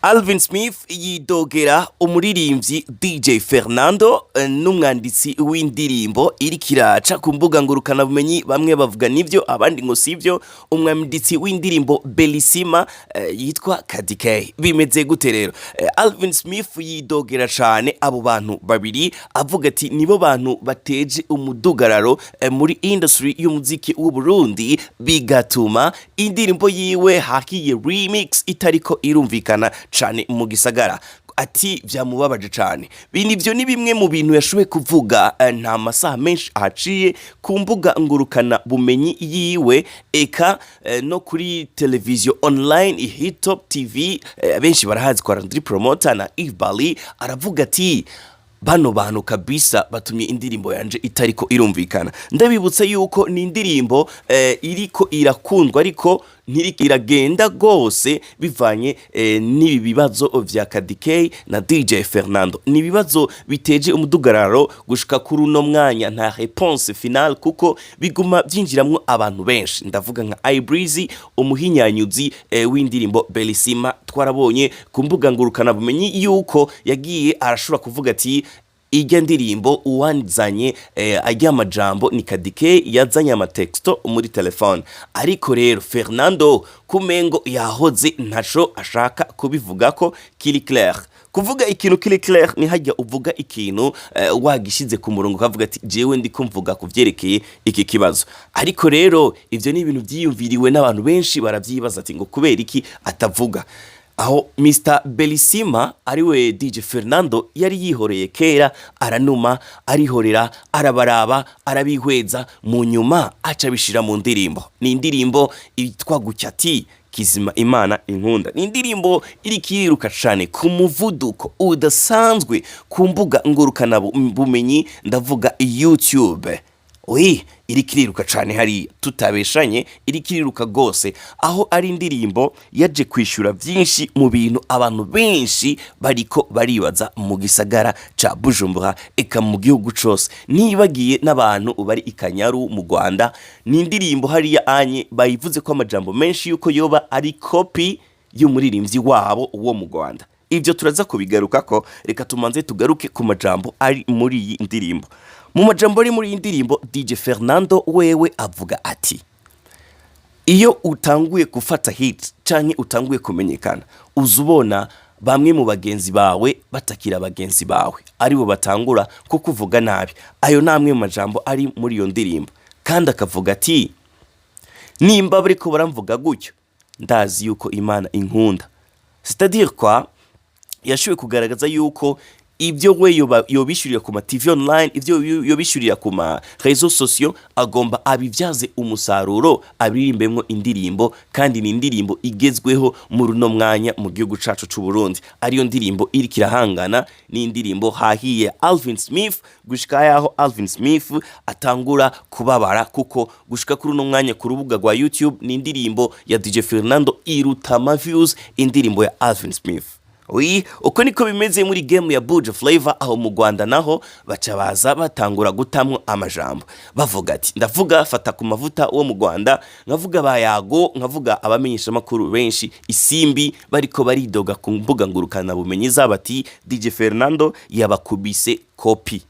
Alvin Smith yidogera umuririmbyi DJ Fernando n'umwanditsi w'indirimbo iriko iraca ku mbuga ngurukanabumenyi. Bamwe bavuga nivyo, abandi ngo sivyo. Umwanditsi w'indirimbo Bellissima yitwa Kadikey. Bimeze gute rero? Alvin Smith yidogera cane abo bantu babiri, avuga ati nibo bantu bateje umudugararo muri industry y'umuziki w'u Burundi, bigatuma indirimbo yiwe Hakiye Remix itariko irumvikana cane mu gisagara. Ati vyamubabaje cane. Bini ivyo ni bimwe mu bintu yashoboye kuvuga nta masaha menshi ahaciye ku mbuga ngurukana bumenyi yiwe, eka no kuri televiziyo online Hitop TV, benshi barahazi kwa Landry Promoter na Yves Bali. Aravuga ati bano bantu kabisa batumye indirimbo yanje itariko irumvikana. Ndabibutsa yuko ni indirimbo iriko irakundwa, ariko ntiriko iragenda gose bivanye n'ibi bibazo vya Kadikey na DJ Fernando. Ni ibibazo biteje umudugararo gushika kuri uno mwanya, nta réponse finale, kuko biguma byinjiramwo abantu benshi. Ndavuga nka Ibreezy, umuhinyanyuzi w'indirimbo Bellissima. Twarabonye ku mbuga ngurukana bumenyi yuko yagiye arashobora kuvuga ati ijya ndirimbo uwanzanye ajya amajambo ni Kadike, yazanye amatexto muri telefone. Ariko rero Fernando kumengo yahoze ntaco ashaka kubivuga ko kiri clair. Kuvuga ikintu kiri clair ni hajya uvuga ikintu wagishize ku murongo, ukavuga ati jewe ndiko mvuga ku vyerekeye iki kibazo. Ariko rero ivyo ni ibintu vyiyumviriwe n'abantu benshi, baravyibaza ati ngo kubera iki atavuga? Aho Mr Bellissima, ariwe DJ Fernando, yari yihoreye kera, aranuma, arihorera, arabaraba, arabihweza, mu nyuma aca abishira mu ndirimbo. Ni indirimbo yitwa gutya ati Kizima Imana Inkunda. Ni indirimbo iriko iriruka cane ku muvuduko udasanzwe ku mbuga ngurukana bumenyi, ndavuga YouTube. Oui, iriko iriruka cane hariya, tutabeshanye, iriko iriruka gose, aho ari indirimbo yaje kwishura vyinshi mu bintu abantu benshi bariko baribaza mu gisagara ca Bujumbura, eka mu gihugu cose, nibagiye n'abantu bari i Kanyaru mu Rwanda. Ni indirimbo hariya anye bayivuze ko amajambo menshi yuko yoba ari copy y'umuririmbyi wabo wo mu Rwanda. Ibyo turaza kubigarukako. Reka tumanze tugaruke ku majambo ari muri iyi ndirimbo. Mu majambo ari muri iyi ndirimbo, DJ Fernando wewe avuga ati iyo utanguye gufata hit canke utanguye kumenyekana, uza ubona bamwe mu bagenzi bawe batakira bagenzi bawe, aribo batangura kukuvuga nabi. Ayo ni amwe mu majambo ari muri iyo ndirimbo. Kandi akavuga ati nimba bariko baramvuga gutyo, ndazi yuko Imana inkunda. C'est-à-dire quoi? Yashoboye kugaragaza yuko ibyo we yobishyurira ku ma TV online, ibyo yobishyurira ku ma réseaux sociaux, agomba abibyaze umusaruro, abirimbemwo indirimbo. Kandi ni indirimbo igezweho muri uno mwanya mu gihugu cacu c'u Burundi, ariyo ndirimbo iriko irahangana n'indirimbo Hahiye Alvin Smith, gushika yaho Alvin Smith atangura kubabara, kuko gushika kuri uno mwanya ku rubuga rwa YouTube ni indirimbo ya DJ Fernando iruta ama views indirimbo ya Alvin Smith. Oui, uko niko bimeze muri game ya Buja Flavor. Aho mu Rwanda naho baca baza batangura gutamwo amajambo, bavuga ati, ndavuga Fata ku Mavuta wo mu Rwanda, nkavuga bayago, nkavuga abamenyesha makuru benshi, Isimbi, bariko baridoga ku mbuga ngurukana bumenyi zabo ati DJ Fernando yabakubise copy.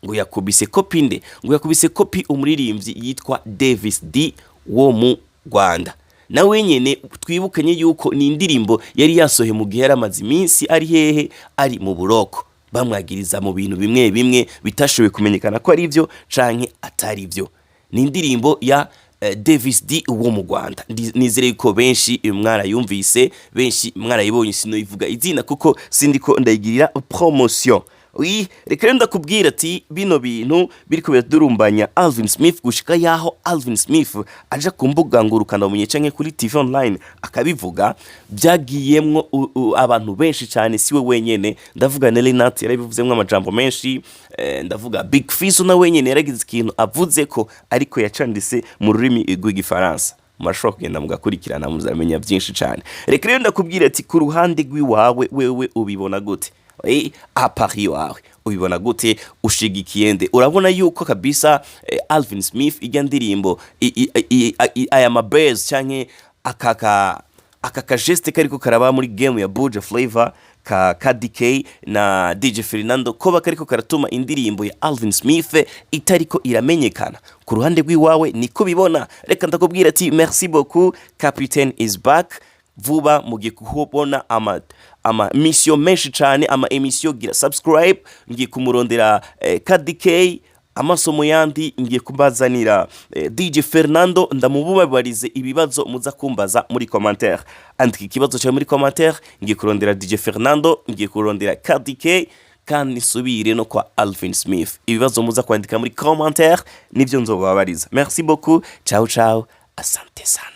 Ngo yakubise copy nde? Ngo yakubise copy umuririmbyi yitwa Davis D wo mu Rwanda. Nawe nyene twibukanye yuko ni indirimbo yari yasohoye mu gihe yari amaze iminsi ari hehe? Ari mu buroko, bamwagiriza mu bintu bimwe bimwe bitashoboye kumenyekana ko ari byo canke atari byo. Ni indirimbo ya Davis D wo mu Rwanda. Nizere ko benshi mwarayumvise, benshi mwarayibonye. Sinoyivuga izina kuko sindiko ndayigirira promotion. Oui, reka rero ndakubwira ati bino bintu biriko biradurumbanya Alvin Smith, gushika yaho Alvin Smith aja ku mbuga ngurukana bumenyi canke kuri TV online akabivuga, byagiyemwo abantu benshi cyane. Siwe wenyene, ndavuga Nelly Nat yarabivuzemwo amajambo menshi, ndavuga Big Fizzo na wenyene yaragize ikintu avuze ko, ariko yacanditse mu rurimi rw'Igifaransa. Murashobora kugenda mugakurikirana, muzamenya byinshi cyane. Reka rero ndakubwira ati ku ruhande rw'iwawe wewe ubibona gute? À part iwawe ubibona gute? Ushigikiye nde? Urabona yuko kabisa Alvin Smith ijya ndirimbo aya mabase canke akaka Aka kageste kariko karaba muri game ya Buja Flavor ka KDK na DJ Fernando koba kariko karatuma indirimbo ya Alvin Smith itariko iramenyekana. Ku ruhande rw'iwawe niko bibona? Reka ndakubwira ati merci beaucoup, Captain is back. Vuba mugiye kubona ama mission menshi cyane, ama émission. Gira subscribe. Ngiye kumurondera KDK, amasomo yandi ngiye kubazanira DJ Fernando, ndamububabarize ibibazo muza kumbaza muri commentaire. Andika ikibazo cyawe muri commentaire. Ngiye kurondera DJ Fernando, ngiye kurondera KDK, kandi nsubire no kwa Alvin Smith. Ibibazo muza kwandika muri commentaire nibyo nzobabariza. Merci beaucoup, ciao ciao, asante sana.